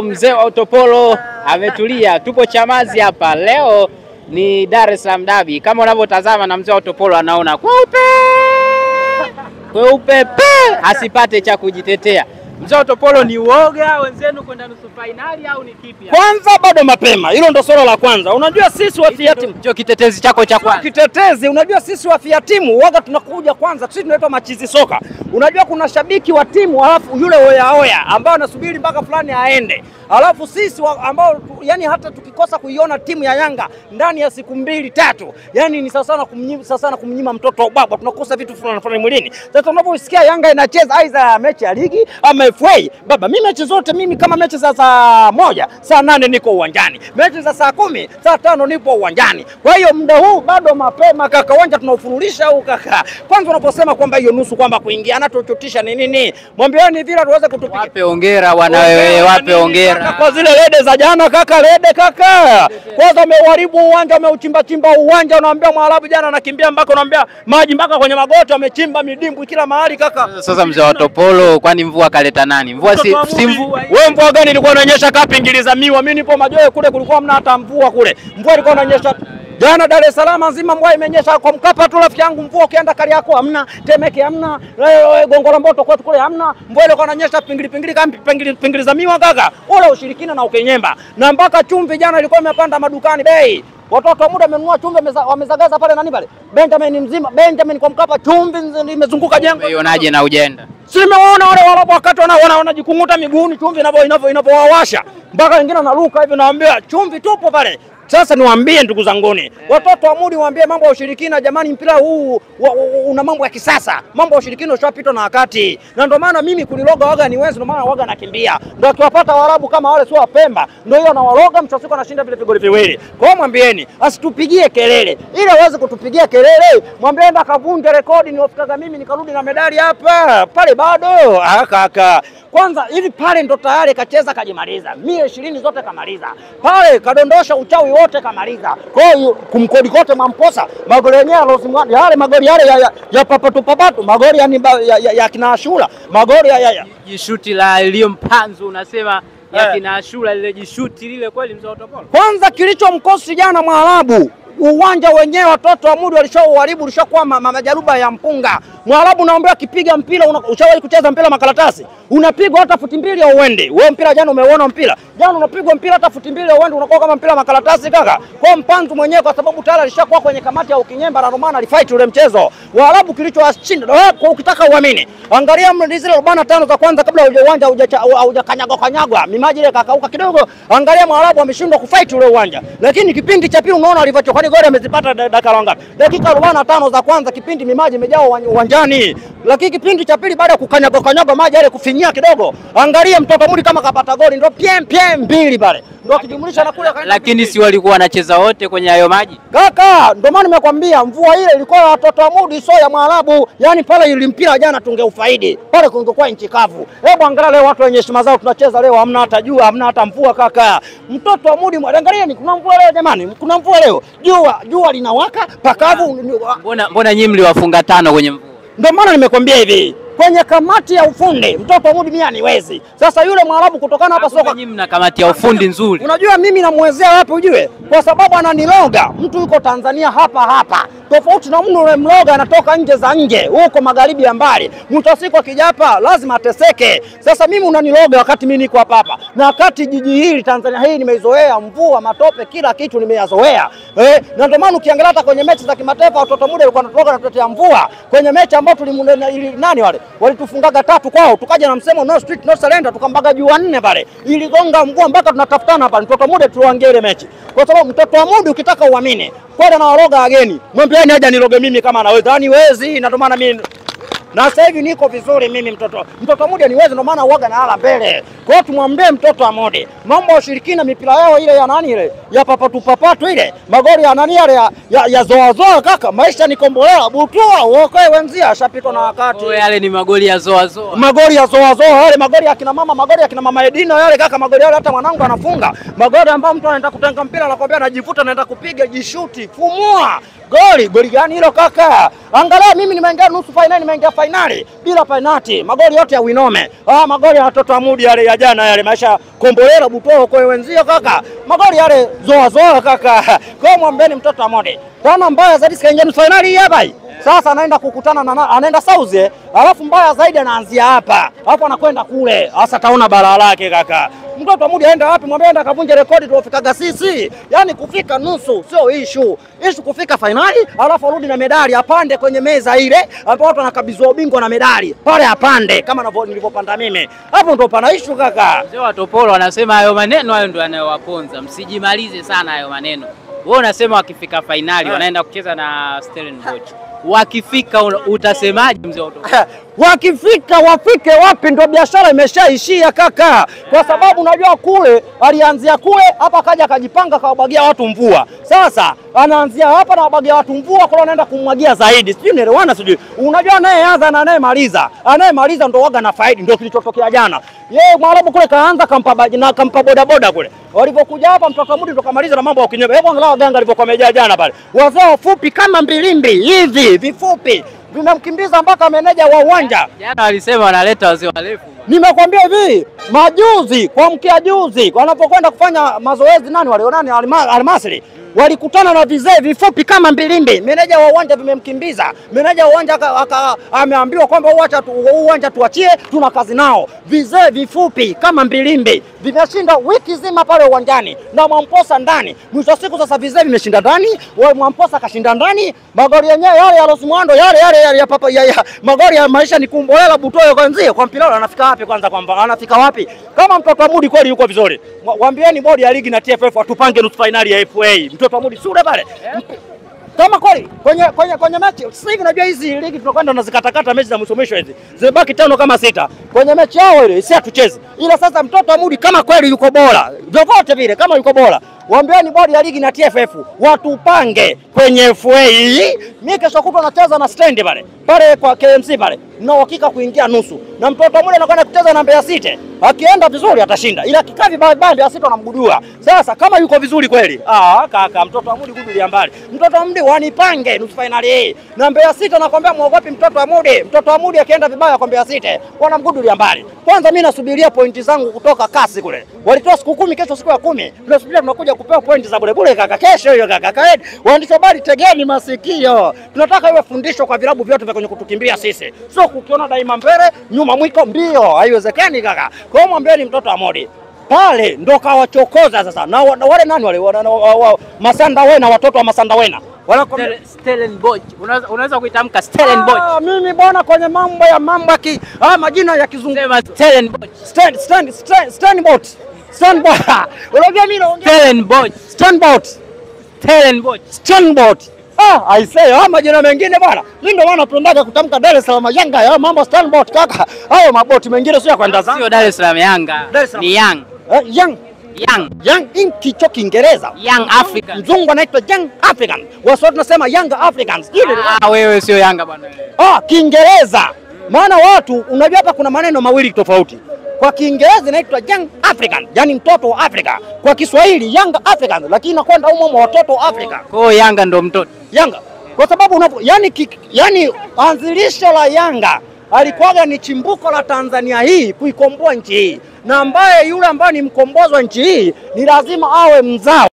Mzee wa Utopolo ametulia, tupo Chamazi hapa. Leo ni Dar es Salaam Derby. Kama unavyotazama na mzee wa Utopolo anaona kweupe kweupe pe, asipate cha kujitetea. Mzee wa Utopolo, ni uoga wenzenu kwenda nusu finali au ni kipi? Kwanza bado mapema, hilo ndo swala la kwanza. Unajua sisi wafia timu, ndio kitetezi chako cha kwanza. Kitetezi, unajua sisi wafia timu uoga tunakuja kwanza, sisi tunaitwa machizi soka. Unajua kuna shabiki wa timu alafu yule oya oya ambao anasubiri mpaka fulani aende. Alafu sisi ambao yani hata tukikosa kuiona timu ya Yanga ndani ya siku mbili tatu, yani ni sawa sana kumnyima mtoto wa baba, tunakosa vitu fulani fulani mwilini. Sasa tunaposikia Yanga inacheza aidha mechi ya ligi ama FA, baba mimi mechi zote mimi kama mechi za saa 1, saa 8 niko uwanjani. Mechi za saa 10, saa 5 nipo uwanjani. Kwa hiyo muda huu bado mapema kaka, uwanja tunaufunulisha au kaka. Kwanza unaposema kwamba hiyo nusu kwamba kuingia anatochotisha ni nini? Mwambieni vile tuweze kutupiga. Wape hongera wana wewe, wape hongera. Kwa zile lede za jana kaka, lede kaka. Kwanza ameharibu uwanja, ameuchimba chimba uwanja, unaambia Mwarabu jana anakimbia mpaka unaambia maji mpaka kwenye magoti, amechimba midimbwi kila mahali kaka. Sasa mzee wa Topolo, kwani mvua kaleta nani? Mvua si mvua. Wewe mvua gani ilikuwa inanyesha kapingiliza miwa? Mimi nipo Majoe kule kulikuwa mna hata mvua kule. Mvua ilikuwa inanyesha jana Dar es Salaam nzima, mvua imenyesha kwa Mkapa tu rafiki yangu, mvua ukienda Kariakoo hamna, Temeke hamna, Gongo la Mboto kwetu kule hamna. Mvua ilikuwa inanyesha pingili pingili kama pingili pingili za miwa kaka. Ule ushirikina na ukenyemba. Na mpaka chumvi jana ilikuwa imepanda madukani bei. Watoto muda wamenunua chumvi wamezagaza pale nani pale? Benjamin mzima, Benjamin kwa Mkapa chumvi imezunguka jengo. Umeionaje na ujenda? Si nimeona wale walapo wakati wanajikunguta miguuni chumvi inavyowawasha. Mpaka wengine wanaruka hivi, naambia chumvi tupo pale. Sasa niwaambie ndugu zanguni, watoto wa Mudi waambie mambo ya ushirikina jamani, mpira huu una mambo ya kisasa. Mambo ya ushirikina ushapitwa na wakati. Na ndio maana mimi kuliloga waga ni wenzi, ndio maana waga nakimbia. Ndio akiwapata Waarabu kama wale sio Wapemba, ndio hiyo na waloga mchasuko anashinda vile vigoli viwili. Kwa hiyo mwambieni asitupigie kelele. Ili aweze kutupigia kelele, mwambieni enda kavunje rekodi niofikaga mimi nikarudi na medali hapa. Pale bado kaka. Kwanza hivi pale ndo tayari kacheza kajimaliza. 120 zote kamaliza. Pale kadondosha uchawi wote kamaliza. Kwa hiyo kumkodi kote Mamposa, magoli yenyewe alozimwa yale magoli yale ya papatu papatu, magoli ya kina Ashura, magoli ya jishuti la Elio Mpanzu unasema ya kina Ashura lile jishuti lile kweli mzee wa Utopolo. Kwanza kilichomkosi jana Mwarabu, uwanja wenyewe watoto wa Mudi walishauharibu, ulishakuwa majaruba ya mpunga. Mwarabu naomba akipiga mpira, ushawahi kucheza mpira makaratasi? Unapigwa hata futi 2 au uende. Wewe mpira jana umeuona mpira. Jana unapigwa mpira hata futi 2 au uende, unakuwa kama mpira makaratasi kaka. Kwa Mpanzu mwenyewe kwa sababu tayari alishakuwa kwenye kamati ya ukinyemba na Romana alifight ule mchezo. Waarabu kilichowashinda, kwa ukitaka uamini. Angalia zile 45 za kwanza kabla uwanja haujakanyagwa kanyagwa, mimaji ile kakauka kidogo. Angalia Mwarabu ameshindwa kufight ule uwanja. Lakini kipindi cha pili unaona alivyochoka, goli amezipata dakika ngapi? Dakika 45 za kwanza kipindi mimaji imejaa uwanjani. Lakini kipindi cha pili baada ya kukanyaga kanyaga maji yale kufinyia kidogo, angalia mtoto Mudi kama kapata goli ndio piem piem mbili pale. Ndio akijumlisha na kule. Lakini si walikuwa wanacheza wote kwenye hayo maji? Kaka, ndio maana nimekwambia mvua ile ilikuwa watoto wa Mudi sio ya Mwarabu. Yaani pale ile mpira jana tungeufaidi. Pale kungekuwa nchi kavu. Hebu angalia leo watu wenye heshima zao tunacheza leo, hamna hata jua, hamna hata mvua kaka. Mtoto wa Mudi angalia ni kuna mvua leo jamani, kuna mvua leo. Jua linawaka pakavu. Mbona nyinyi mliwafunga 5 kwenye mvua? Ndio maana nimekwambia hivi, kwenye kamati ya ufundi mtoto wa Mudi mimi aniwezi. Sasa yule Mwarabu kutokana hapa soka, nyinyi mna kamati ya ufundi nzuri. Unajua mimi namuwezea wapi ujue? Kwa sababu ananiloga. Mtu yuko Tanzania hapa hapa. Tofauti na mtu mloga anatoka nje za nje, huko magharibi ya mbali. Mtu siku akijapa lazima ateseke. Sasa mimi unaniloga wakati mimi niko hapa hapa. Na wakati jiji hili Tanzania hii nimeizoea mvua, matope, kila kitu nimeyazoea. Na ndio maana ukiangalia hata kwenye mechi za kimataifa watoto Mudi walikuwa wanatoka na kutetea mvua. Kwenye mechi ambayo nani wale walitufungaga 3 kwao, tukaja na msemo no street no surrender, tukambaga juu 4 pale. Iligonga mvua mpaka tunatafutana hapa. Mtoto Mudi tuangie ile mechi. Kwa sababu mtoto wa Mudi ukitaka uamini, kwenda na waroga wageni. Mwambieni aje niroge mimi kama anaweza. Yaani wezi, na ndio maana mimi na sasa hivi niko vizuri mimi mtoto. Mtoto Mudi niwezi, ndio maana uaga na hala mbele. Kwa hiyo tumwambie mtoto wa Mudi, mambo ya ushirikina mipira yao ile ya nani ile, ya papatu papatu ile, magoli ya nani yale ya zoa zoa kaka, maisha ni kombolela, butua uokoe wenzia ashapitwa na wakati. Oh, yale ni magoli ya zoa zoa. Magoli ya zoa zoa yale, magoli ya kina mama, magoli ya kina mama Edina yale kaka, magoli yale hata mwanangu anafunga. Magoli ambayo mtu anaenda kutenga mpira anakuambia anajivuta anaenda kupiga jishuti, fumua. Goli, goli gani hilo kaka? Angalia mimi nimeingia nusu finali, nimeingia fainali bila penalti, magoli yote ya Winome. Magoli ya watoto wa Mudi yale ya jana yale, maisha kombolela Butoro kwa wenzio kaka. Magoli yale zoa zoa kaka. Kwa mwambeni mtoto wa Mudi. Tena mbaya zaidi sikaingia nusu fainali hii hapa hii. Sasa anaenda kukutana na anaenda South, alafu mbaya zaidi anaanzia hapa. Alafu anakwenda kule. Sasa taona balaa lake kaka. Mtoto Mudi aenda wapi? Mwambie aenda kavunje rekodi tuofikaga sisi. Yaani kufika nusu sio issue. Issue kufika finali, alafu arudi na medali, apande kwenye meza ile ambapo watu wanakabidhiwa ubingwa na medali. Pale apande kama nilivyopanda mimi. Hapo ndo pana issue kaka. Mzee wa Topolo anasema hayo maneno hayo ndio yanayowaponza. Msijimalize sana hayo maneno. Wewe unasema wakifika finali wanaenda kucheza na Stellenbosch. Wakifika utasemaje mzee wa Topolo? Wakifika wafike wapi, ndo biashara imeshaishia kaka. Kwa sababu unajua kule alianzia kule, hapa kaja akajipanga kawabagia watu mvua. Sasa anaanzia hapa na wabagia watu mvua, kwa anaenda kumwagia zaidi. Sijui nielewana sijui. Unajua anayeanza na anayemaliza. Anayemaliza ndo waga na faidi, ndio kilichotokea jana. Yeye Mwarabu kule kaanza kampa na kampa boda boda kule. Walipokuja hapa mtoto Mudi ndo kamaliza na mambo ya kinyeme. Hebu angalau waganga walivyokuwa wamejaa jana pale. Wazee wafupi kama mbilimbi hivi, vifupi. Vinamkimbiza mpaka meneja wa uwanja. Jana walisema wanaleta wazee warefu. Nimekwambia hivi, majuzi kwa mkia juzi wanapokwenda kufanya mazoezi nani wale nani Almasri walikutana na vizee vifupi kama mbilimbi. Meneja wa uwanja vimemkimbiza. Meneja wa uwanja ameambiwa kwamba uwanja tuachie, tuna kazi nao. Vizee vifupi kama mbilimbi vimeshinda wiki zima pale uwanjani na Mwamposa ndani. Mwisho siku sasa vizee vimeshinda ndani, Mwamposa kashinda ndani. Magoli yenyewe yale ya Rosmuando yale yale ya papa ya magoli ya maisha ni kumbolela Butoyo kwa nzie kwa mpira anafika wapi kwanza, kwamba anafika wapi? Kama mtoto wa Mudi kweli yuko vizuri, waambieni bodi ya ligi na TFF watupange nusu finali ya FA. Mtoto wa Mudi sura pale. Kama kweli kwenye mechi sasa hivi unajua hizi ligi tunakwenda tunazikatakata mechi za mwisho mwisho hizi. Zimebaki 5 kama 6. Kwenye mechi yao ile si hatuchezi. Ila sasa mtoto wa Mudi kama kweli yuko bora, vyovyote vile kama yuko bora, waambieni bodi ya ligi na TFF watupange kwenye FA. Mimi kesho kutwa nacheza na stand pale. Pale kwa KMC pale. Na uhakika kuingia nusu. Na mtoto wa Mudi anakwenda kucheza na Mbeya City. Akienda vizuri atashinda. Ila akikaa vibaya Mbeya City wanamgudua. Sasa kama yuko vizuri kweli, kaka mtoto wa Mudi gudulia mbali. Mtoto wa Mudi wanipange nusu finali hii. Na Mbeya City nakwambia muogopi mtoto wa Mudi. Mtoto wa Mudi akienda vibaya kwa Mbeya City wanamgudulia mbali. Kwanza mimi nasubiria pointi zangu kutoka kasi kule. Walitoa siku 10, kesho siku ya 10. Tunasubiria tunakuja kupewa pointi za bure bure kaka. Kesho hiyo kaka. Kaeni waandishi habari, tegeni masikio. Tunataka iwe fundisho kwa vilabu vyote vya kwenye kutukimbia sisi. Sio kukiona daima mbele, nyuma mwiko mbio. Haiwezekani kaka. Kwa hiyo mwambieni mtoto wa Mudi pale ndo kawachokoza sasa. Na wale nani wale Masanda Wena, watoto wa Masanda Wena. Stellenbosch. Unaweza kuitamka Stellenbosch? Mimi bwana kwenye mambo ya mambo ya majina ya kizungu. Sema Stellenbosch. Stellenbosch. Stellenbosch. Unajua mimi naongea Stellenbosch. Stellenbosch. Stellenbosch. Stellenbosch. I say, majina mengine bwana. Mimi ndio maana napendaga kutamka Dar es Salaam Yanga, ya mambo Stellenbosch kaka. Hayo maboti mengine sio ya kwenda zangu. Sio Dar es Salaam Yanga. Ni Young. Young. Young. Young inki cho Kiingereza. Young African. Mzungu anaitwa Young African. Waswahili tunasema Young Africans. Ile wewe sio Yanga bwana. Kiingereza. Maana watu unajua hapa kuna maneno mawili tofauti. Kwa Kiingereza inaitwa Young African, yani mtoto wa Afrika. Kwa Kiswahili Young Africans, lakini inakwenda humo watoto wa Afrika. Kwa hiyo Yanga ndo mtoto. Yanga. Kwa sababu yani anzilisho la Yanga alikuwaga ni chimbuko la Tanzania hii kuikomboa nchi hii. Na ambaye yule ambaye ni mkombozi wa nchi hii ni lazima awe mzao.